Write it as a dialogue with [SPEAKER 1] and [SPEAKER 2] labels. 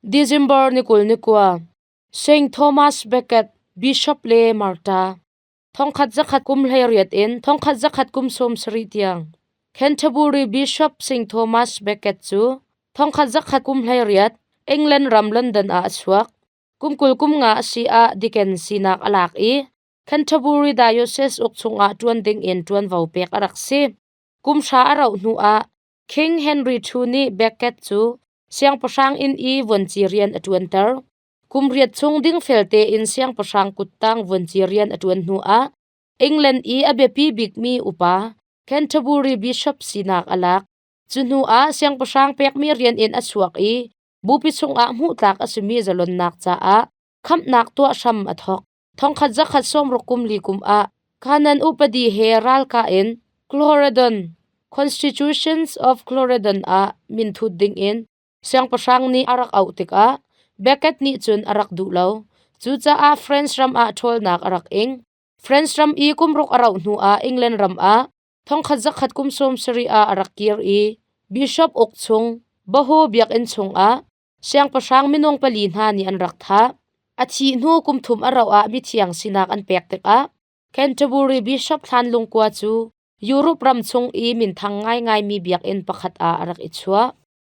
[SPEAKER 1] December ni 29, St. Thomas Becket, Bishop le Marta, 1118 in 1170 tiang. Canterbury Bishop St. Thomas Becket cu 1118 England ram London ah a chuak. Kum 20 kum nga a si ah deacon sinak a lak i Canterbury Diocese uk chungah ṭuan dingin ṭuanvo pek a rak si. Kum hra a rauh hnuah King Henry II nih Becket cu siangpahrang inn i vuanci rian a ṭuanter. Kum riat chung dingfel tein siangpahrang kuttang vuanci rian a ṭuan hnuah England i a biapi bikmi upa Canterbury Bishop sinak a lak. Cu hnuah siangpahrang pekmi rian in a chuak i bupi chungah hmuhtlak a simi zalonnak caah khamhnak tuah hram a thawk. Thongkhat zakhat sawmruk kum li kum ah Kanan upadi he ralkah in Cloredon Constitutions of Cloredon ah minthut dingin siangpahrang nih a rak auh tikah Becket nih cun a rak duh lo. Cucaah France ram ah ṭhawlnak a rak ing. France ram i kum ruk a rauh hnuah England ram ah thongkhat zakhat kum 70 ah a rak kir i Bishop uk chung Boho biakinn chungah Siangpahrang minung pali hna nih an rak thah. A thih hnu kum thum a rauh ah mithiang sinak an pek tikah Canterbury Bishop thlan lungkua cu Europe ram chung i minthang ngaingaimi biakinn pakhat ah a rak i chuah.